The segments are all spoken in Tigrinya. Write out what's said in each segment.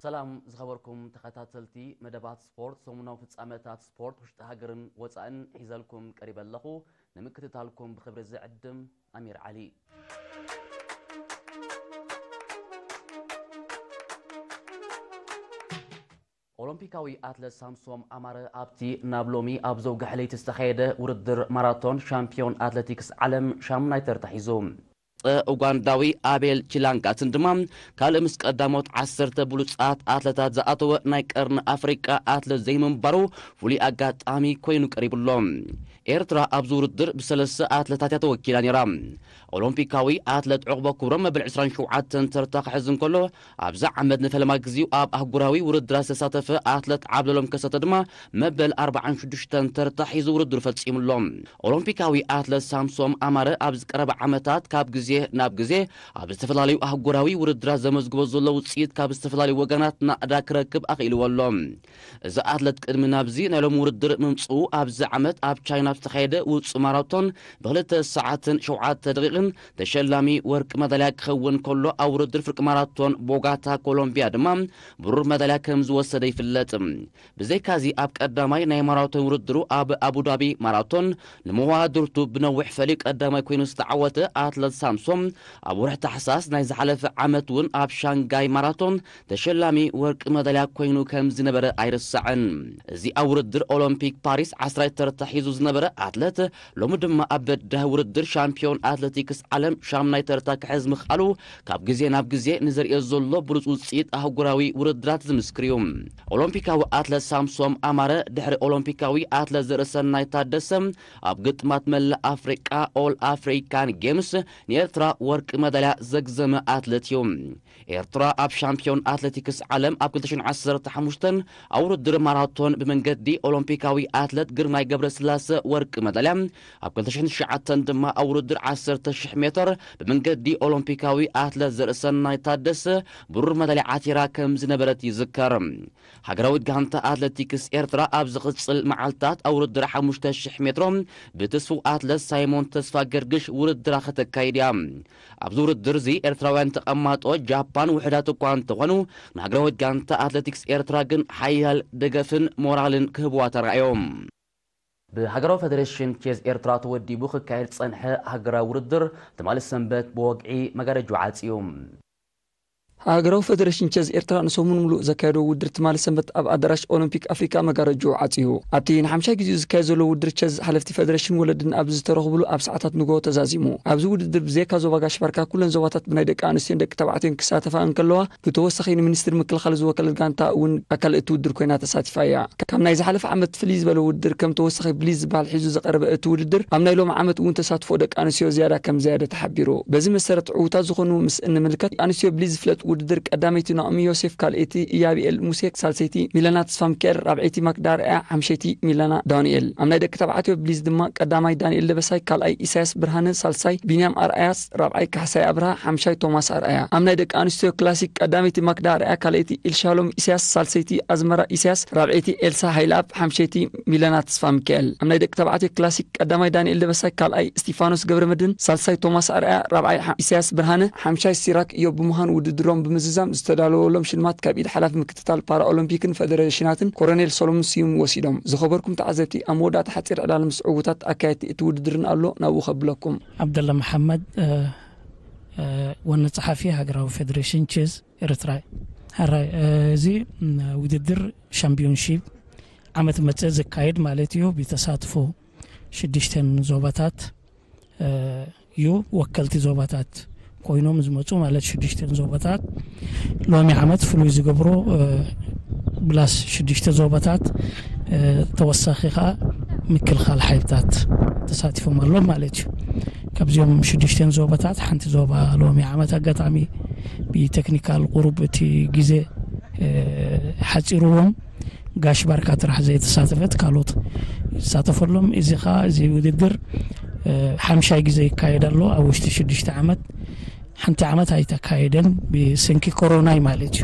ሰላም ዝኸበርኩም ተኸታተልቲ መደባት ስፖርት፣ ሰሙናዊ ፍጻመታት ስፖርት ውሽጢ ሃገርን ወጻእን ሒዘልኩም ቀሪበ ኣለኹ። ንምክትታልኩም ብኽብሪ ዝዕድም ኣሚር ዓሊ። ኦሎምፒካዊ ኣትለት ሳምሶም ኣማረ ኣብቲ ናብ ሎሚ ኣብ ዘውግሐ ለይቲ ዝተኻየደ ውድድር ማራቶን ሻምፒዮን ኣትሌቲክስ ዓለም ሻምናይ ተርታ ሒዙ። ኡጋንዳዊ ኣቤል ቺላንጋትን ድማ ካልእ ምስ ቀዳሞት ዓሰርተ ብሉጻት ኣትለታት ዝኣተወ ናይ ቀርኒ ኣፍሪቃ ኣትለት ዘይምንባሩ ፍሉይ ኣጋጣሚ ኮይኑ ቀሪቡ ኣሎ። ኤርትራ ኣብዚ ውድድር ብሰለስተ ኣትለታት እያ ተወኪላ ነይራ። ኦሎምፒካዊ ኣትለት ዑቕበ ክብሮም መበል ዕስራን ሸውዓተን ተርታ ክሕዝ እንከሎ፣ ኣብዚ ዓመት ንፈለማ ግዜኡ ኣብ ኣህጉራዊ ውድድራት ዝተሳተፈ ኣትለት ዓብደሎም ከሰተ ድማ መበል ኣርባዓን ሽዱሽተን ተርታ ሒዙ ውድድሩ ፈጺሙ ኣሎ። ኦሎምፒካዊ ኣትለት ሳምሶም ኣማረ ኣብዚ ቀረባ ዓመታት ካብ ግዜ ናብ ግዜ ኣብ ዝተፈላለዩ ኣህጉራዊ ውድድራት ዘመዝግቦ ዘሎ ውጽኢት ካብ ዝተፈላለዩ ወገናት ናእዳ ክረክብ ኣኽኢልዎ ኣሎ። እዚ ኣትለት ቅድሚ ናብዚ ናይ ሎሚ ውድድር ምምጽኡ ኣብዚ ዓመት ኣብ ቻይና ዝተኻየደ ውጹእ ማራቶን ብክልተ ሰዓትን ሸውዓተ ደቂቕን ተሸላሚ ወርቂ መዳልያ ክኸውን ከሎ፣ ኣብ ውድድር ፍርቂ ማራቶን ቦጋታ ኮሎምቢያ ድማ ብሩር መዳልያ ከም ዝወሰደ ይፍለጥ። ብዘይካዚ ኣብ ቀዳማይ ናይ ማራቶን ውድድሩ ኣብ ኣቡዳቢ ማራቶን ንመዋድርቱ ብነዊሕ ፈልዩ ቀዳማይ ኮይኑ ዝተዓወተ ኣትለት ሳምሶም ኣብ ወርሒ ታሕሳስ ናይ ዝሓለፈ ዓመት እውን ኣብ ሻንጋይ ማራቶን ተሸላሚ ወርቂ መዳልያ ኮይኑ ከም ዝነበረ ኣይርሳዕን። እዚ ኣብ ውድድር ኦሎምፒክ ፓሪስ ዓስራይ ተርታ ሒዙ ዝነበረ ኣትለት ሎሚ ድማ ኣብ በዳህ ውድድር ሻምፒዮን ኣትሌቲክስ ዓለም ሻምናይ ተርታ ክሕዝ ምኽኣሉ ካብ ግዜ ናብ ግዜ ንዘርእዮ ዘሎ ብሉጽ ውጽኢት ኣህጉራዊ ውድድራት ዝምስክር እዩ። ኦሎምፒካዊ ኣትለት ሳምሶም ኣማረ ድሕሪ ኦሎምፒካዊ ኣትለት ዘርእሰናይ ታደሰ ኣብ ግጥማት መላእ ኣፍሪቃ ኦል ኣፍሪካን ጌምስ ንኤርትራ ወርቂ መዳልያ ዘግዘመ ኣትለት እዩ። ኤርትራ ኣብ ሻምፒዮን ኣትሌቲክስ ዓለም ኣብ ክልተ ሽሕን ዓሰርተ ሓሙሽተን ኣብ ውድድር ማራቶን ብመንገዲ ኦሎምፒካዊ ኣትለት ግርማይ ገብረስላሰ ወርቂ መዳልያ፣ ኣብ ክልተ ሽሕን ትሽዓተን ድማ ኣብ ውድድር ዓሰርተ ሽሕ ሜትር ብመንገዲ ኦሎምፒካዊ ኣትለት ዘርእሰናይ ታደሰ ብሩር መዳልያ ዓቲራ ከም ዝነበረት ይዝከር። ሃገራዊት ጋንታ ኣትሌቲክስ ኤርትራ ኣብ ዝቕጽል መዓልታት ኣብ ውድድር ሓሙሽተ ሽሕ ሜትሮ ብትስፉው ኣትለት ሳይሞን ተስፋ ገርግሽ ውድድራ ከተካይድ እያ። ኣብዚ ውድድር እዚ ኤርትራውያን ተቐማጦ ጃፓን ውሑዳት እኳ እንተኾኑ፣ ንሃገራዊት ጋንታ ኣትሌቲክስ ኤርትራ ግን ሓያል ደገፍን ሞራልን ክህብዋ ተራእዮም። ብሃገራዊ ፈደሬሽን ቼዝ ኤርትራ ተወዲቡ ክካየድ ዝጸንሐ ሃገራዊ ውድድር ትማሊ ሰንበት ብወግዒ መጋረጅኡ ዓጽዩ። ሃገራዊ ፈደሬሽን ቸዝ ኤርትራ ንሰሙን ምሉእ ዘካየዶ ውድድር ትማሊ ሰንበት ኣብ ኣዳራሽ ኦሎምፒክ ኣፍሪካ መጋረጅኡ ዓጽዩ። ኣብቲ ንሓምሻይ ግዜኡ ዝካየድ ዘሎ ውድድር ቸዝ ሓለፍቲ ፈደሬሽን ወለድን ኣብ ዝተረኽብሉ ኣብ ሰዓታት ንግሆ ተዛዚሙ። ኣብዚ ውድድር ብዘይካ ዞባ ጋሽ ባርካ ኩለን ዞባታት ብናይ ደቂ ኣንስትዮን ደቂ ተባዕትዮን ክሳተፋ እንከለዋ፣ ብተወሳኺ ንሚኒስትሪ ምክልኻል ዝወከለት ጋንታ እውን ኣካል እቲ ውድድር ኮይና ተሳቲፋ እያ። ካብ ናይ ዝሓለፈ ዓመት ፍልይ ዝበለ ውድድር ከም ተወሳኺ ብሊዝ ዝበሃል ሒዙ ዝቐረበ እቲ ውድድር ኣብ ናይ ሎሚ ዓመት እውን ተሳትፎ ደቂ ኣንስትዮ ዝያዳ ከም ዘያደ ተሓቢሩ። በዚ መሰረት ዕዉታት ዝኾኑ ምስ እንምልከት ኣንስትዮ ብሊዝ ዝፍለጥ ውድድር ቀዳመይቲ ናኦሚ ዮሴፍ፣ ካልኣይቲ እያቢኤል ሙሴ፣ ሳልሰይቲ ሚለና ተስፋ ሚካኤል፣ ራብዐይቲ ማክዳ ኣርኣያ፣ ሓምሸይቲ ሚለና ዳንኤል። ኣብ ናይ ደቂ ተባዕትዮ ብሊዝ ድማ ቀዳማይ ዳንኤል ደበሳይ፣ ካልኣይ ኢሳያስ ብርሃነ፣ ሳልሳይ ቢንያም ኣርኣያ፣ ራብዓይ ካሕሳይ ኣብርሃ፣ ሓምሻይ ቶማስ ኣርኣያ። ኣብ ናይ ደቂ ኣንስትዮ ክላሲክ ቀዳመይቲ ማክዳ ኣርኣያ፣ ካልኣይቲ ኢልሻሎም ኢሳያስ፣ ሳልሰይቲ ኣዝመራ ኢሳያስ፣ ራብዐይቲ ኤልሳ ሃይልኣብ፣ ሓምሸይቲ ሚለና ተስፋ ሚካኤል። ኣብ ናይ ደቂ ተባዕትዮ ክላሲክ ቀዳማይ ዳንኤል ደበሳይ፣ ካልኣይ እስቲፋኖስ ገብረመድህን፣ ሳልሳይ ቶማስ ኣርኣያ፣ ራብዓይ ሓ- ኢሳያስ ብርሃነ፣ ሓምሻይ ሲራክ ኢዮብ ብምዃን ውድድሮም ብምዝዛም ዝተዳለወሎም ሽልማት ካብ ኢድ ሓላፊ ምክትታል ፓራኦሎምፒክን ፈደሬሽናትን ኮሎኔል ሰሎሞን ስዩም ወሲዶም። ዝኸበርኩም ተዓዘብቲ፣ ኣብ መወዳእታ ሓጺር ዕላል ምስ ዕዉታት ኣካየድቲ እቲ ውድድርን ኣሎ ናብኡ ከብለኩም። ዓብደላ መሓመድ፣ እ፣ እ፣ ዋና ጸሓፊ ሃገራዊ ፌደሬሽን ቼዝ ኤርትራ። ሕራይ፣ እ፣ እዚ፣ ም፣ ውድድር ሻምፒዮንሺፕ ዓመት መጸ ዘካየድ ማለት እዩ። ብተሳትፎ ሽዱሽተን ዞባታት፣ እ፣ እዩ። ወከልቲ ዞባታት ኮይኖም ዝመጹ ማለት ሽዱሽተን ዞባታት። ሎሚ ዓመት ፍሉይ ዝገብሮ፣ እ፣ ብላስ ሽዱሽተ ዞባታት፣ እ፣ ተወሳኺ ከኣ ምክልኻል ሓይልታት ተሳቲፎም ኣለዉ ማለት እዩ። ካብዚኦም ሽዱሽተን ዞባታት ሓንቲ ዞባ ሎሚ ዓመት ኣጋጣሚ ብቴክኒካል ቁሩብ እቲ ግዜ፣ እ፣ ሓጺርዎም ጋሽ ባርካ ጥራሕ ዘይተሳተፈት ካልኦት ይሳተፈሎም። እዚ ኸኣ እዚ ውድድር፣ እ፣ ሓምሻይ ግዜ ይካየድ ኣሎ ኣብ ውሽጢ ሽዱሽተ ዓመት። ሓንቲ ዓመት ኣይተካየደን ብሰንኪ ኮሮናይ ማለት እዩ።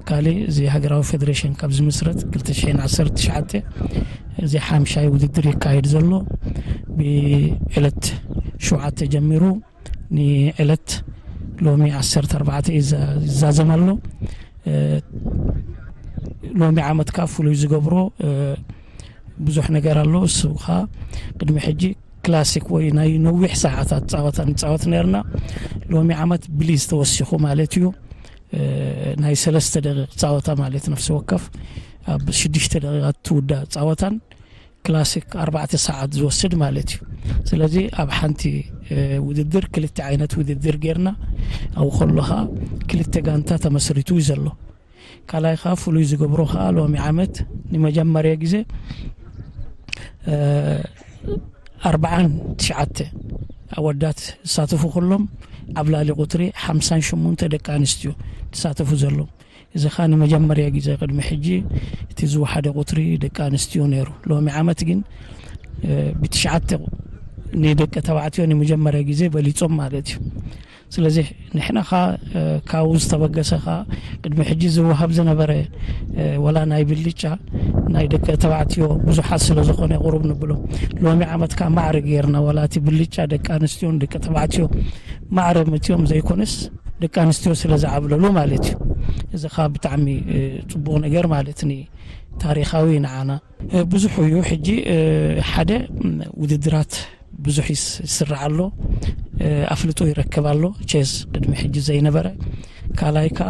ካልእ እዚ ሃገራዊ ፌደሬሽን ካብ ዝምስረት ክልተ ሽሕን ዓሰርተ ትሽዓተ እዚ ሓምሻይ ውድድር ይካየድ ዘሎ። ብዕለት ሸውዓተ ጀሚሩ ንዕለት ሎሚ ዓሰርተ ኣርባዕተ ይዛ-፣ ይዛዘም ኣሎ። እ፣ ሎሚ ዓመት ካብ ፍሉይ ዝገብሮ ብዙሕ ነገር ኣሎ። እሱ ከዓ ቅድሚ ሕጂ ክላሲክ ወይ ናይ ነዊሕ ሰዓታት ፀወታ ንፃወት ነርና። ሎሚ ዓመት ብሊዝ ተወሲኹ ማለት እዩ። ናይ ሰለስተ ደቂቕ ፀወታ ማለት ነፍሲ ወከፍ ኣብ ሽዱሽተ ደቂቓት ትውዳእ ፀወታን ክላሲክ ኣርባዕተ ሰዓት ዝወስድ ማለት እዩ። ስለዚ ኣብ ሓንቲ ውድድር ክልተ ዓይነት ውድድር ጌርና። ኣብኡ ከሎ ከዓ ክልተ ጋንታ ተመስሪቱ እዩ ዘሎ። ካልኣይ ከዓ ፍሉይ ዝገብሮ ከዓ ሎሚ ዓመት ንመጀመርያ ግዜ ኣርባዓን ትሽዓተ ኣወዳት ዝሳተፉ ኩሎም ኣብ ላዕሊ ቁፅሪ ሓምሳን ሸሞንተ ደቂ ኣንስትዮ ዝሳተፉ ዘሎ። እዚ ከዓ ንመጀመርያ ግዜ ቅድሚ ሕጂ እቲ ዝወሓደ ቁፅሪ ደቂ ኣንስትዮ ነይሩ። ሎሚ ዓመት ግን ብትሽዓተ ንደቂ ተባዕትዮ ንመጀመርያ ግዜ በሊፆም ማለት እዩ። ስለዚ ንሕና ካ ካብኡ ዝተበገሰ ካ ቅድሚ ሕጂ ዝወሃብ ዝነበረ ወላ ናይ ብልጫ ናይ ደቂ ተባዕትዮ ብዙሓት ስለ ዝኾነ ቁሩብ ንብሎ። ሎሚ ዓመት ካ ማዕረ ጌርና፣ ወላ እቲ ብልጫ ደቂ ኣንስትዮን ደቂ ተባዕትዮ ማዕረ መትዮም ዘይኮነስ ደቂ ኣንስትዮ ስለ ዝዓብለሉ ማለት እዩ። እዚ ካ ብጣዕሚ ፅቡቕ ነገር ማለት ኒ ታሪኻዊ ንዓና ብዙሕ እዩ። ሕጂ ሓደ ውድድራት ብዙሕ ይስራዕ ኣሎ፣ ኣፍልጦ ይረክብ ኣሎ። ቼዝ ቅድሚ ሕጂ ዘይነበረ። ካልኣይ ከዓ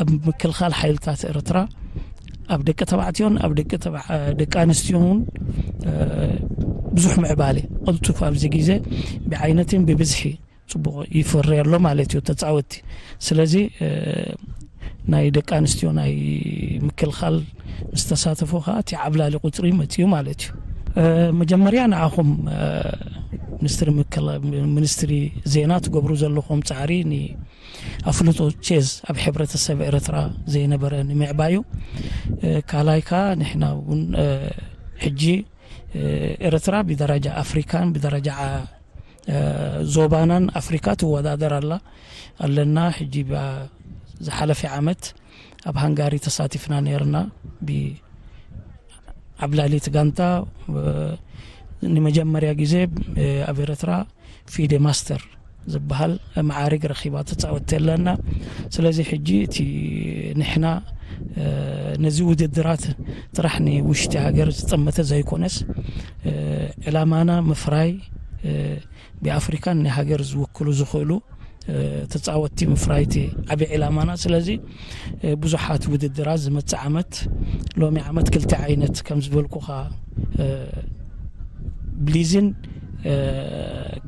ኣብ ምክልኻል ሓይልታት ኤርትራ ኣብ ደቂ ተባዕትዮን ኣብ ደቂ ኣንስትዮን እውን ብዙሕ ምዕባለ ቅልጡፍ ኣብዚ ግዜ ብዓይነትን ብብዝሒ ፅቡቕ ይፈሪ ኣሎ ማለት እዩ ተፃወቲ። ስለዚ ናይ ደቂ ኣንስትዮ ናይ ምክልኻል ምስ ተሳተፉ ከዓ እቲ ዓብላሊ ቁፅሪ መፅኡ ማለት እዩ። መጀመርያ ንዓኹም ሚኒስትሪ ዜና ትገብሩ ዘለኹም ፃዕሪ ኣፍልጦ ቼዝ ኣብ ሕብረተሰብ ኤርትራ ዘይነበረ ንምዕባዩ። ካልኣይ ከዓ ንሕና እውን ሕጂ ኤርትራ ብደረጃ ኣፍሪካን ብደረጃ ዞባናን ኣፍሪካ ትወዳደር ኣላ ኣለና። ሕጂ ዝሓለፈ ዓመት ኣብ ሃንጋሪ ተሳቲፍና ነርና። ብዓብላሊት ጋንታ ንመጀመርያ ግዜ ኣብ ኤርትራ ፊደ ማስተር ዝበሃል መዓርግ ረኺባ ተፃወቲ ኣለና። ስለዚ ሕጂ እቲ ንሕና ነዚ ውድድራት ጥራሕ ንውሽጢ ሃገር ዝጠመተ ዘይኮነስ ዕላማና ምፍራይ ብኣፍሪካን ንሃገር ዝውክሉ ዝኽእሉ ተፃወቲ ምፍራይቲ ዓብዪ ዕላማና። ስለዚ ብዙሓት ውድድራት ዝመፅእ ዓመት ሎሚ ዓመት ክልተ ዓይነት ከም ዝበልኩኻ ብሊዝን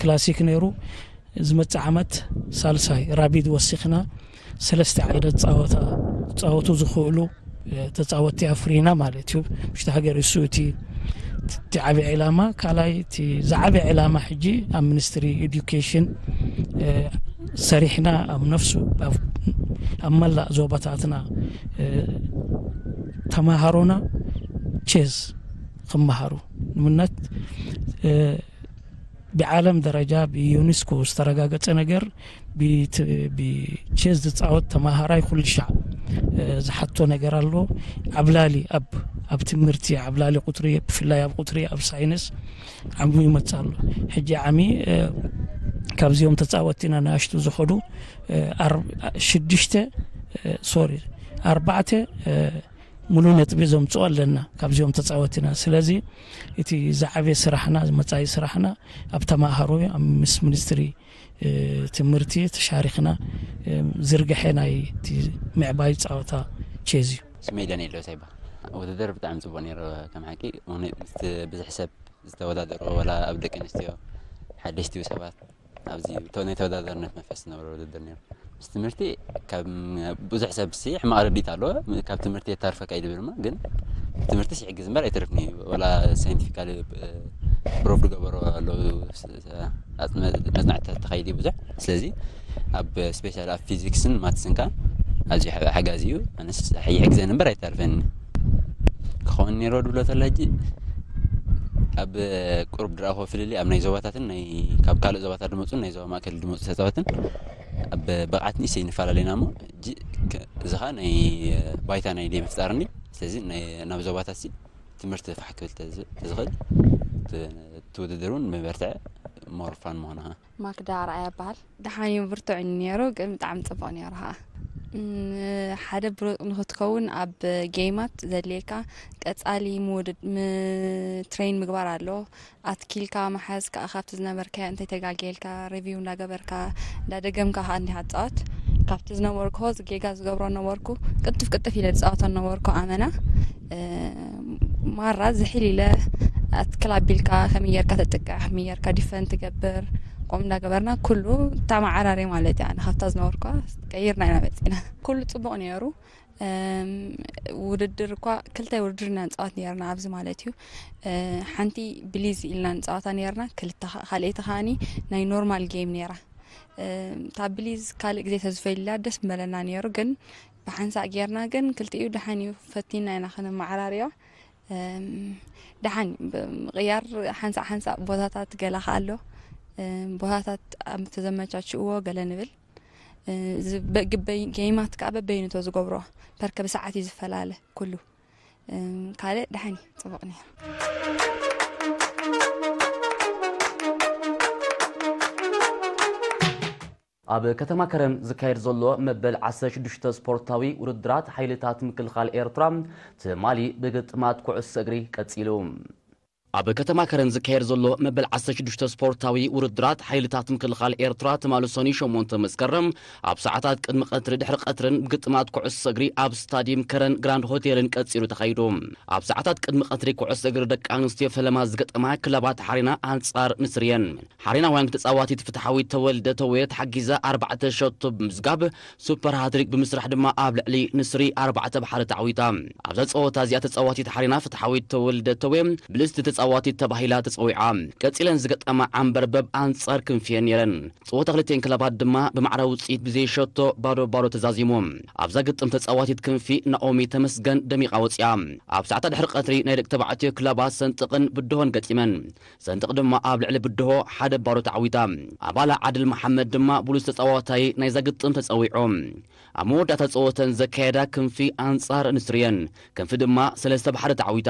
ክላሲክ ነይሩ። ዝመፅእ ዓመት ሳልሳይ ራቢድ ወሲኽና ሰለስተ ዓይነት ፃወታ ፃወቱ ዝኽእሉ ተፃወቲ ኣፍሪና ማለት እዩ። ውሽጢ ሃገር እሱ እቲ እቲ ዓብዪ ዕላማ። ካልኣይ እቲ ዝዓበየ ዕላማ ሕጂ ኣብ ሚኒስትሪ ኤዱኬሽን ሰሪሕና ኣብ ነፍሱ ኣብ መላእ ዞባታትና ተማሃሮና ቼዝ ክመሃሩ ንምነት ብዓለም ደረጃ ብዩኒስኮ ዝተረጋገጸ ነገር ብቼዝ ዝጻወት ተማሃራይ ኩሉ ሻዕ ዝሓቶ ነገር ኣሎ። ዓብላሊ ኣብ ኣብ ትምህርቲ ዓብላሊ ቁጥሪ ብፍላይ ኣብ ቁጥሪ ኣብ ሳይንስ ዓሚ ይመጽእ ኣሎ። ሕጂ ዓሚ ካብዚኦም ተጻወትቲ ናናሽቱ ዝኸዱ ሽዱሽተ ሶሪ ኣርባዕተ ሙሉ ነጥቢ ዘምፅኦ ኣለና ካብዚኦም ተፃወትና። ስለዚ እቲ ዝዓበየ ስራሕና መፃኢ ስራሕና ኣብ ተማሃሮ ኣብ ምስ ሚኒስትሪ ትምህርቲ ተሻሪኽና ዝርግሐ ናይ ምዕባይ ፀወታ ቼዝ እዩ። ስመይ ዳንኤል ዶሳ ይበሃል። ውድድር ብጣዕሚ ፅቡቅ ነይሩ። ከም ሓቂ ምስ ብዙሕ ሰብ ዝተወዳደሩ ወላ ኣብ ደቂ ኣንስትዮ ሓደሽቲ ሰባት ኣብዚ ናይ ተወዳዳርነት መንፈስ ዝነበረ ውድድር ነይሩ። ምስ ትምህርቲ ካብ ብዙሕ ሰብ ሲ ሕማቕ ርዲት ኣለዎ። ካብ ትምህርቲ የታርፈካ እዩ ዝብል እማ ግን ትምህርቲ ይሕግዝ እምበር ኣይተርፍን እዩ። ወላ ሳይንቲፊካሊ ፕሮቭ ዝገበሩ ኣለዉ። መፅናዕትታት ተኻይዲ ብዙሕ። ስለዚ ኣብ ስፔሻል ኣብ ፊዚክስን ማትስን ከ ኣዝዩ ሓጋዚ እዩ። ኣነስ ይሕግዘን እምበር ኣይታርፈኒ። ክኸውን ነይሮ ድብሎ ተላ ሕጂ ኣብ ቁሩብ ድረኣኹ ፍልልይ ኣብ ናይ ዞባታትን ናይ ካብ ካልእ ዞባታት ዝመፁን ናይ ዞባ ማእከል ዝመፁ ተፃወትን ኣብ ብቕዓት ንእሽተይ ንፈላለዩና እሞ እዚ ከዓ ናይ ባይታ ናይ ደይ ምፍጣርኒ። ስለዚ ናብ ዞባታት ትምህርቲ ፋሕ ክብል ተዝኽእል ትውድድር እውን መበርትዐ ሞርፋን ምኾንኻ። ማክዳ ኣርኣያ ይበሃል። ደሓን እዩ ብርቱዕ እዩ ነይሩ ግን ብጣዕሚ ፅቡቕ ነይሩ ኸዓ። ሓደ ብሩቕ ንክትከውን ኣብ ጌማት ዘድልየካ ቀጻሊ ምውድድ ትሬን ምግባር ኣሎ። ኣትኪልካ ምሓዝ ከዓ ካብቲ ዝነበርካዮ እንተይተጋጌልካ ሪቪው እንዳገበርካ እንዳደገምካ ከዓ እንዲኻ ትፃወት። ካብቲ ዝነበርኩ ጌጋ ዝገብሮ ነበርኩ፣ ቅጥፍ ቅጥፍ ኢለ ዝፃወቶ ነበርኩ ኣመና። ማራ ዝሒል ኢለ ኣትክል ኣቢልካ ከመይ ጌርካ ተጥቅዕ፣ ከመይ ጌርካ ዲፈን ትገብር፣ ከምኡ እንዳገበርና ኩሉ ተመዓራሪ ማለት እዩ። ኣነ ካብታ ዝነበርኳ ቀይርና ኢና መፂና። ኩሉ ፅቡቕ ነይሩ። ውድድር እኳ ክልተ ውድድር ኢና ንፃወት ነርና ኣብዚ ማለት እዩ። ሓንቲ ብሊዝ ኢልና ንፃወታ ነርና፣ ክልተ ካልኣይቲ ከዓኒ ናይ ኖርማል ጌም ነራ። እታ ብሊዝ ካልእ ግዜ ተዝፈይላ ደስ ምበለና ነይሩ፣ ግን ብሓንሳእ ጌርና ግን ክልቲኡ ደሓን እዩ፣ ፈቲና ኢና ከነመዓራርዮ። ደሓን ምቕያር ሓንሳእ ሓንሳእ ቦታታት ገላ ከኣሎ ቦታታት ተዘመቻችእዎ ገለ ንብል። ጌማት ከዓ በበይኑ ተዝገብሮ ፐርከ ብሰዓት እዩ ዝፈላለ ኩሉ። ካልእ ደሓን እዩ፣ ፅቡቕ ነይሩ። ኣብ ከተማ ከረን ዝካየድ ዘሎ መበል ዓሰርተ ሽዱሽተ ስፖርታዊ ውድድራት ሓይልታት ምክልኻል ኤርትራ ትማሊ ብግጥማት ኩዕሶ እግሪ ቀጺሉ። ኣብ ከተማ ከረን ዝካየድ ዘሎ መበል ዓሰርተ ሽዱሽተ ስፖርታዊ ውድድራት ሓይልታት ምክልኻል ኤርትራ ትማሊ ሰኑይ ሸሞንተ መስከረም ኣብ ሰዓታት ቅድሚ ቀትሪ፣ ድሕሪ ቀትርን ብግጥማት ኩዕሶ እግሪ ኣብ ስታዲየም ከረን ግራንድ ሆቴልን ቀጺሉ ተኻይዱ። ኣብ ሰዓታት ቅድሚ ቀትሪ ኩዕሶ እግሪ ደቂ ኣንስትዮ ፈለማ ዝገጠማ ክለባት ሓሪና ኣንጻር ንስርየን። ሓሪናውያን ተጻዋቲት ፍትሓዊት ተወልደ ተወየ ተሓጊዛ ኣርባዕተ ሸቶ ብምዝጋብ ሱፐር ሃትሪክ ብምስራሕ ድማ ኣብ ልዕሊ ንስሪ ኣርባዕተ ብ ሓደ ተዓዊታ። ኣብዛ ጸወታ እዚኣ ተጻዋቲት ሓሪና ፍትሓዊት ተወልደ ተወየ ብልጽቲ ተጻዋቲት ተባሂላ ተጸዊዓ። ቀጺለን ዝገጠማ ዓንበርበብ ኣንጻር ክንፍየን ነይረን። ጸወታ ክልቲኤን ክለባት ድማ ብማዕረ ውጽኢት ብዘይ ሸቶ ባዶ ባዶ ተዛዚሙ። ኣብዛ ግጥም ተጻዋቲት ክንፊ ናኦሚ ተመስገን ደሚቓ ወጺኣ። ኣብ ሰዓታት ድሕሪ ቀትሪ ናይ ደቂ ተባዕትዮ ክለባት ሰንጥቕን ብድሆን ገጢመን። ሰንጥቕ ድማ ኣብ ልዕሊ ብድሆ ሓደ ባዶ ተዓዊታ። ኣባላ ዓድል መሓመድ ድማ ብሉጽ ተጻዋታይ ናይዛ ግጥም ተጸዊዑ። ኣብ መወዳእታ ጸወተን ዘካየዳ ክንፊ ኣንጻር ንስርየን፣ ክንፊ ድማ ሰለስተ ብ ሓደ ተዓዊታ።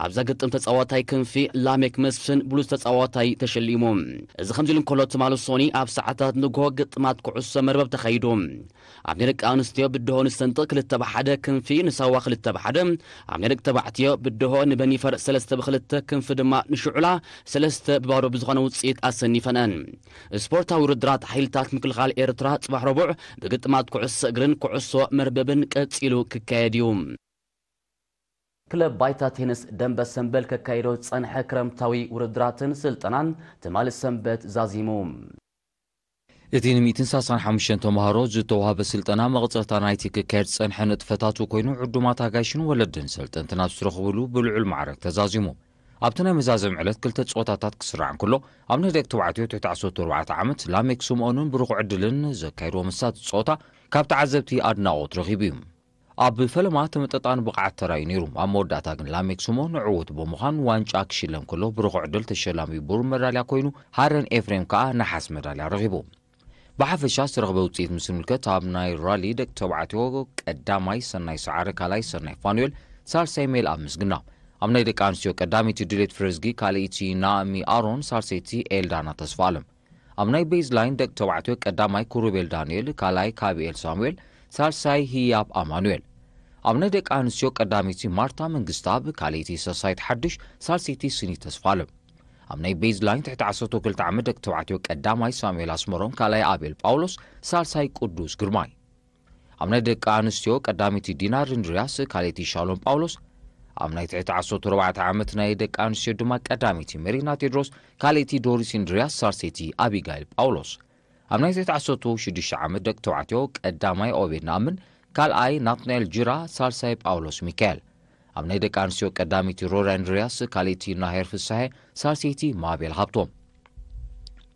ኣብዛ ግጥም ተጻዋታይ ክንፊ ላሜክ መስፍን ብሉጽ ተጻዋታይ ተሸሊሙ። እዚ ከምዚ ኢሉ እንከሎ ትማሊ ሶኒ ኣብ ሰዓታት ንግሆ ግጥማት ኩዕሶ መርበብ ተኻይዱ። ኣብ ናይ ደቂ ኣንስትዮ ብድሆ ንሰንጥቕ ክልተ ብ ሓደ ክንፊ ንሳዋ ክልተ ብ ሓደ፣ ኣብ ናይ ደቂ ተባዕትዮ ብድሆ ንበኒፈር ሰለስተ ብ ክልተ ክንፊ ድማ ንሽዑላ ሰለስተ ብ ባዶ ብዝኾነ ውጽኢት ኣሰኒፈንአን። ስፖርታዊ ውድድራት ሓይልታት ምክልኻል ኤርትራ ጽባሕ ረቡዕ ብግጥማት ኩዕሶ እግርን ኩዕሶ መርበብን ቀጺሉ ክካየድ እዩ። ክለብ ባይታ ቴኒስ ደንበ ሰንበል ከካይዶ ዝጸንሐ ክረምታዊ ውድድራትን ስልጠናን ትማሊ ሰንበት ዛዚሙ። እቲ ን ሚእትን ሰላሳን ሓሙሽተን ተምሃሮ ዝተዋህበ ስልጠና መቐጸልታ ናይቲ ክካየድ ዝጸንሐ ንጥፈታቱ ኮይኑ፣ ዕዱማት ኣጋይሽን ወለድን ሰልጠንትን ኣብ ዝተረኽብሉ ብልዑል ማዕረግ ተዛዚሙ። ኣብቲ ናይ መዛዘሚ ዕለት ክልተ ጸወታታት ክስራዕ እንከሎ፣ ኣብ ናይ ደቂ ተባዕትዮ ትሕቲ ዓሰርተ ኣርባዕተ ዓመት ላሜክ ስምኦንን ብሩኽ ዕድልን ዘካየድዎ መሳጢ ጸወታ ካብ ተዓዘብቲ ኣድናቖት ረኺቡ እዩ። ኣብ ፈለማ ተመጣጣኒ ብቕዓት ተራእዩ ነይሩ። ኣብ መወዳእታ ግን ላሜክ ስምኦን ዕዉት ብምዃን ዋንጫ ክሽለም ከሎ፣ ብሩኽ ዕድል ተሸላሚ ብሩር መዳልያ ኮይኑ፣ ሃረን ኤፍሬም ከኣ ነሓስ መዳልያ ረኺቡ። ብሓፈሻ ዝተረኽበ ውጽኢት ምስ ንምልከት፣ ኣብ ናይ ራሊ ደቂ ተባዕትዮ ቀዳማይ ሰናይ ሰዓረ፣ ካልኣይ ሰናይ ፋኑኤል፣ ሳልሳይ ሜልኣብ ምስግና፣ ኣብ ናይ ደቂ ኣንስትዮ ቀዳመይቲ ድሌት ፍረዝጊ፣ ካልኣይቲ ናእሚ ኣሮን፣ ሳልሰይቲ ኤልዳና ተስፋኣለም። ኣብ ናይ ቤዝ ላይን ደቂ ተባዕትዮ ቀዳማይ ኩሩቤል ዳንኤል፣ ካልኣይ ካቢኤል ሳሙኤል፣ ሳልሳይ ህያብ ኣማኑኤል። ኣብ ናይ ደቂ ኣንስትዮ ቀዳመይቲ ማርታ መንግስተኣብ፣ ካልኣይቲ ሰሳይት ሓድሽ፣ ሳልሰይቲ ስኒ ተስፋኣለም። ኣብ ናይ ቤዝ ላይን ትሕቲ ዓሰርተ ክልተ ዓመት ደቂ ተባዕትዮ ቀዳማይ ሳሙኤል ኣስመሮም፣ ካልኣይ ኣቤል ጳውሎስ፣ ሳልሳይ ቅዱስ ግርማይ። ኣብ ናይ ደቂ ኣንስትዮ ቀዳመይቲ ዲናር እንድርያስ፣ ካልኣይቲ ሻሎም ጳውሎስ። ኣብ ናይ ትሕቲ ዓሰርተ ኣርባዕተ ዓመት ናይ ደቂ ኣንስትዮ ድማ ቀዳመይቲ ሜሪና ቴድሮስ፣ ካልኣይቲ ዶሪስ እንድርያስ፣ ሳልሰይቲ ኣቢጋይል ጳውሎስ። ኣብ ናይ ትሕቲ ዓሰርተ ሽዱሽተ ዓመት ደቂ ተባዕትዮ ቀዳማይ ኦቤድ ነኣምን፣ ካልኣይ ናትናኤል ጅራ፣ ሳልሳይ ጳውሎስ ሚካኤል። ኣብ ናይ ደቂ ኣንስትዮ ቀዳመይቲ ሮዳ እንድርያስ፣ ካልኣይቲ ናሄር ፍሳሄ፣ ሳልሰይቲ ማቤል ሃብቶም።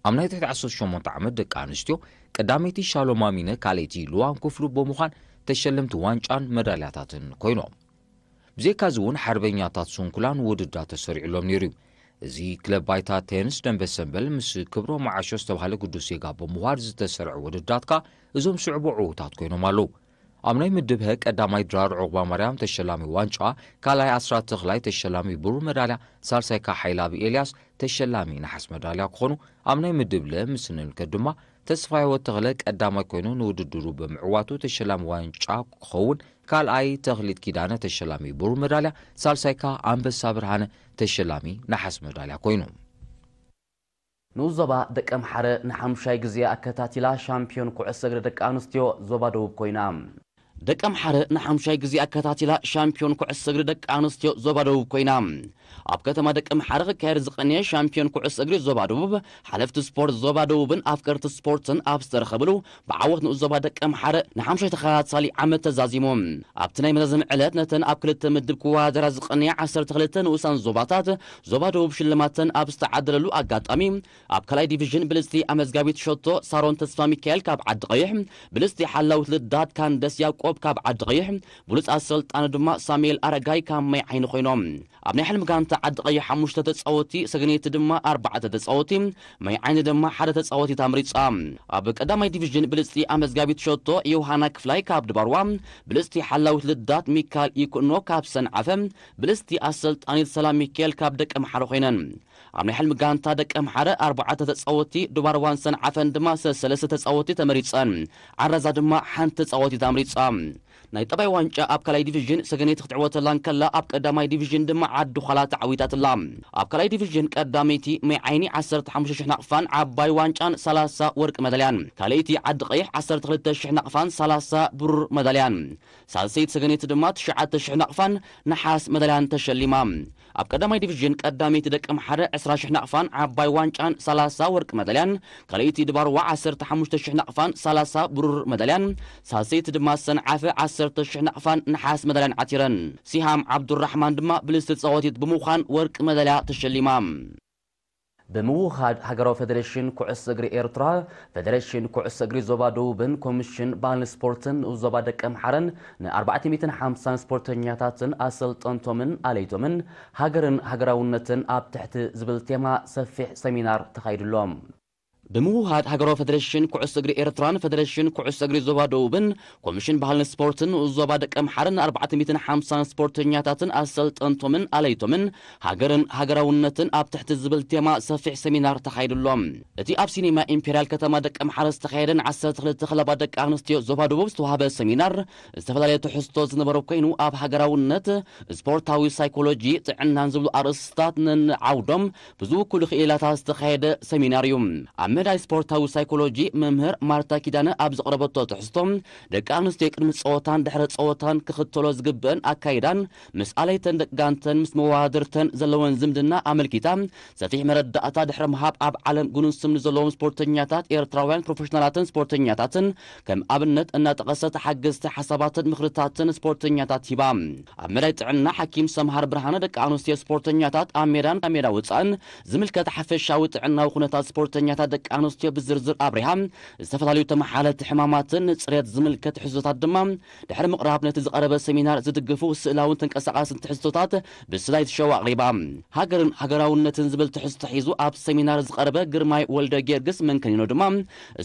ኣብ ናይ ትሕቲ ዓሰርተ ሸሞንተ ዓመት ደቂ ኣንስትዮ ቀዳመይቲ ሻሎም ኣሚነ፣ ካልኣይቲ ልዋም ክፍሉ ብምዃን ተሸለምቲ ዋንጫን መዳልያታትን ኮይኖም። ብዘይካዚ እውን ሓርበኛታት ስንኩላን ውድድር ተሰሪዕሎም ነይሩ እዩ። እዚ ክለብ ባይታ ቴንስ ደንበ ሰንበል ምስ ክብሮም መዓሾ ዝተባህለ ግዱስ ዜጋ ብምውሃድ ዝተሰርዐ ውድድራት ከኣ እዞም ስዕቡ ዕዉታት ኮይኖም ኣለዉ። ኣብ ናይ ምድብ ሀ ቀዳማይ ድራር ዑቕባ ማርያም ተሸላሚ ዋንጫ፣ ካልኣይ ኣስራት ተኽላይ ተሸላሚ ብሩር መዳልያ፣ ሳልሳይ ከኣ ሓይላብ ኤልያስ ተሸላሚ ነሓስ መዳልያ ክኾኑ፣ ኣብ ናይ ምድብ ለ ምስ እንምልከት ድማ ተስፋ ህይወት ተኽለ ቀዳማይ ኮይኑ ንውድድሩ ብምዕዋቱ ተሸላሚ ዋንጫ ክኸውን፣ ካልኣይ ተኽሊት ኪዳነ ተሸላሚ ብሩር መዳልያ፣ ሳልሳይ ከኣ ኣንበሳ ብርሃነ ተሸላሚ ነሓስ መዳልያ ኮይኑ። ንኡስ ዞባ ደቀምሓረ ንሓሙሻይ ግዜ ኣከታቲላ ሻምፒዮን ኩዕሶ እግሪ ደቂ ኣንስትዮ ዞባ ደቡብ ኮይና። ደቀምሓረ ንሓሙሻይ ግዜ ኣከታቲላ ሻምፒዮን ኩዕሶ እግሪ ደቂ ኣንስትዮ ዞባ ደቡብ ኮይና። ኣብ ከተማ ደቀምሓረ ክካየድ ዝቐነየ ሻምፒዮን ኩዕሶ እግሪ ዞባ ደቡብ፣ ሓለፍቲ ስፖርት ዞባ ደቡብን ኣፍቀርቲ ስፖርትን ኣብ ዝተረኸብሉ፣ ብዓወት ንኡስ ዞባ ደቀምሓረ ንሓሙሻይ ተኸታታሊ ዓመት ተዛዚሙ። ኣብቲ ናይ መዛዘሚ ዕለት ነተን ኣብ ክልተ ምድብ ክወዳደራ ዝቐነያ ዓሰርተ ክልተ ንኡሳን ዞባታት፣ ዞባ ደቡብ ሽልማተን ኣብ ዝተዓደለሉ ኣጋጣሚ፣ ኣብ ካልኣይ ዲቪዥን ብልጽቲ ኣመዝጋቢት ሸቶ ሳሮን ተስፋ ሚካኤል ካብ ዓዲ ቀይሕ፣ ብልጽቲ ሓላዊት ልዳት ካንደስ ያዕቆብ ካብ ዓዲ ቀይሕ፣ ብሉጽ ኣሰልጣኒ ድማ ሳሙኤል ኣረጋይ ካብ ማይ ዓይኒ ኮይኖም። ኣብ ናይ ሕልሚ ጋንታ ዓዲ ቀይሕ ሓሙሽተ ተጻወቲ፣ ሰገነይቲ ድማ ኣርባዕተ ተጻወቲ፣ ማይ ዓይኒ ድማ ሓደ ተጻወቲት ኣምሪጻ። ኣብ ቀዳማይ ዲቪዥን ብልጽቲ ኣመዝጋቢት ሸቶ ዮሃና ክፍላይ ካብ ድባርዋ፣ ብልጽቲ ሓላዊት ልዳት ሚካል ይኩኖ ካብ ሰንዓፈ፣ ብልጽቲ ኣሰልጣኒት ሰላም ሚካኤል ካብ ደቀምሓረ ኮይነን። ኣብ ናይ ሕልሚ ጋንታ ደቀምሓረ ኣርባዕተ ተጻወቲ፣ ድባርዋን ሰንዓፈን ድማ ሰለስተ ተጻወቲ ተመሪጸን። ዓራዛ ድማ ሓንቲ ተጻወቲት ኣምሪጻ። ናይ ጠባይ ዋንጫ ኣብ ካልኣይ ዲቪዥን ሰገነይቲ ክትዕወተላ እንከላ፣ ኣብ ቀዳማይ ዲቪዥን ድማ ዓዲ ዃላ ተዓዊታትላ። ኣብ ካልኣይ ዲቪዥን ቀዳመይቲ ማይ ዓይኒ ዓሰርተ ሓሙሽተ ሽሕ ናቕፋን ዓባይ ዋንጫን ሰላሳ ወርቂ መዳልያን፣ ካልኣይቲ ዓዲ ቀይሕ ዓሰርተ ክልተ ሽሕ ናቕፋን ሰላሳ ብሩር መዳልያን፣ ሳልሰይቲ ሰገነይቲ ድማ ትሽዓተ ሽሕ ናቕፋን ነሓስ መዳልያን ተሸሊማ። ኣብ ቀዳማይ ዲቪዥን ቀዳመይቲ ደቀምሓረ ዕስራ ሽሕ ናቕፋን ዓባይ ዋንጫን ሰላሳ ወርቂ መዳልያን፣ ካልኣይቲ ድባርዋ ዓሰርተ ሓሙሽተ ሽሕ ናቕፋን ሰላሳ ብሩር መዳልያን፣ ሳልሰይቲ ድማ ሰንዓፈ ዓሰርተ ሽሕ ናቕፋን ነሓስ መዳልያን ዓቲረን። ሲሃም ዓብዱራሕማን ድማ ብልጽቲ ተጻወቲት ብምዃን ወርቂ መዳልያ ተሸሊማ። ብምውሃድ ሃገራዊ ፌደሬሽን ኩዕሶ እግሪ ኤርትራ፣ ፌደሬሽን ኩዕሶ እግሪ ዞባ ደቡብን ኮሚሽን ባህልን ስፖርትን ንኡስ ዞባ ደቀምሓረን ንኣርባዕተ ሚእትን ሓምሳን ስፖርተኛታትን ኣሰልጠንቶምን ኣለይቶምን ሃገርን ሃገራውነትን ኣብ ትሕቲ ዝብል ቴማ ሰፊሕ ሰሚናር ተኻይዱሎም። ብምውሃድ ሃገራዊ ፌደሬሽን ኩዕሶ እግሪ ኤርትራን ፌደሬሽን ኩዕሶ እግሪ ዞባ ደቡብን ኮሚሽን ባህልን ስፖርትን ንኡስ ዞባ ደቀምሓረን ንኣርባዕተ ሚእትን ሓምሳን ስፖርተኛታትን ኣሰልጠንቶምን ኣለይቶምን ሃገርን ሃገራውነትን ኣብ ትሕቲ ዝብል ቴማ ሰፊሕ ሰሚናር ተኻይዱሎም። እቲ ኣብ ሲኔማ ኢምፔርያል ከተማ ደቀምሓረ ዝተኻየደ ንዓሰርተ ክልተ ክለባት ደቂ ኣንስትዮ ዞባ ደቡብ ዝተዋህበ ሰሚናር ዝተፈላለየ ትሕዝቶ ዝነበሮ ኮይኑ፣ ኣብ ሃገራውነት፣ ስፖርታዊ ሳይኮሎጂ፣ ጥዕናን ዝብሉ ኣርእስታት ነንዓውዶም ብዝውክሉ ክኢላታት ዝተኻየደ ሰሚናር እዩ። ኣብ መዳይ ስፖርታዊ ሳይኮሎጂ መምህር ማርታ ኪዳነ ኣብ ዘቕረበቶ ትሕዝቶ፣ ደቂ ኣንስትዮ ቅድሚ ጸወታን ድሕረ ጸወታን ክኽተሎ ዝግብአን ኣካይዳን ምስ ኣለይተን ደቂ ጋንተን ምስ መወዳድርተን ዘለወን ዝምድና ኣመልኪታ ሰፊሕ መረዳእታ ድሕሪ ምሃብ፣ ኣብ ዓለም ግኑን ስም ንዘለዎም ስፖርተኛታት ኤርትራውያን ፕሮፌሽናላትን ስፖርተኛታትን ከም ኣብነት እናጠቐሰት ሓገዝቲ ሓሳባትን ምኽርታትን ስፖርተኛታት ሂባ። ኣብ መዳይ ጥዕና ሓኪም ሰምሃር ብርሃነ ደቂ ኣንስትዮ ስፖርተኛታት ኣብ ሜዳን ካብ ሜዳ ወጻእን ዝምልከት ሓፈሻዊ ጥዕናዊ ኩነታት ስፖርተኛታት ደቂ ኣንስትዮ ብዝርዝር ኣብሪሃ፣ ዝተፈላለዩ ተመሓላለፍቲ ሕማማትን ንጽሬት ዝምልከት ሕቶታት ድማ ድሕሪ ምቕራብ ነቲ ዝቐረበ ሰሚናር ዝድግፉ ስእላውን ተንቀሳቓስን ትሕዝቶታት ብስላይድ ሾው ኣቕሪባ። ሃገርን ሃገራውነትን ዝብል ትሕዝቶ ሒዙ ኣብ ሰሚናር ዝቐረበ ግርማይ ወልደ ጊዮርጊስ መንከኒኖ ድማ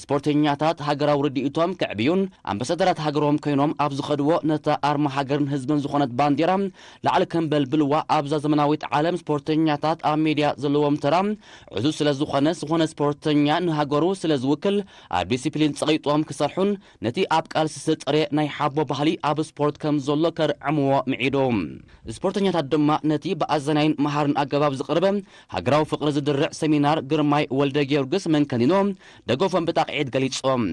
ስፖርተኛታት ሃገራዊ ርድኢቶም ከዕብዩን ኣምባሳደራት ሃገሮም ኮይኖም ኣብ ዝኸድዎ ነታ ኣርማ ሃገርን ህዝብን ዝኾነት ባንዴራ ላዕሊ ከንበልብልዋ ኣብዛ ዘመናዊት ዓለም ስፖርተኛታት ኣብ ሜድያ ዘለዎም ተራ ዕዙዝ ስለ ዝኾነ፣ ዝኾነ ስፖርተኛ ንሃገሩ ስለ ዝውክል ኣብ ዲሲፕሊን ጸቒጦም ክሰርሑን ነቲ ኣብ ቃልሲ ዝተጠርየ ናይ ሓቦ ባህሊ ኣብ ስፖርት ከም ዘሎ ከርዕምዎ ምዒዱ። ስፖርተኛታት ድማ ነቲ ብኣዘናይን መሃርን ኣገባብ ዝቐረበ ሃገራዊ ፍቕሪ ዝድርዕ ሰሚናር ግርማይ ወልደ ጊዮርጊስ መንከኒኖ ደገፎም ብጣቕዒት ገሊጾም።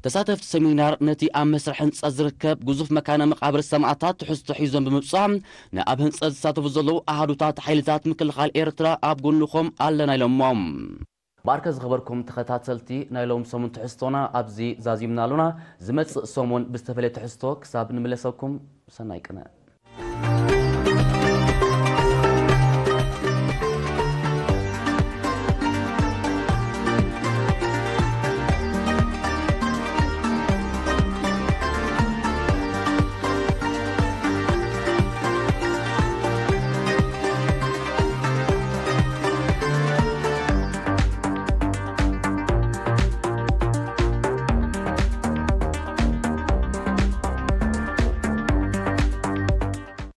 ተሳተፍቲ ሰሚናር ነቲ ኣብ መስርሕ ህንጸት ዝርከብ ግዙፍ መካነ መቓብር ሰማእታት ትሕዝቶ ሒዞም ብምብጻሕ፣ ንኣብ ህንጸት ዝሳተፉ ዘለዉ ኣሃዱታት ሓይልታት ምክልኻል ኤርትራ ኣብ ጎንኹም ኣለና ኢሎሞም። ባርከ ዝኸበርኩም ተኸታተልቲ፣ ናይ ሎም ሰሙን ትሕዝቶና ኣብዚ ዛዚምና ኣሎና። ዝመጽእ ሰሙን ብዝተፈለየ ትሕዝቶ ክሳብ ንምለሰኩም፣ ሰናይ ቅነ።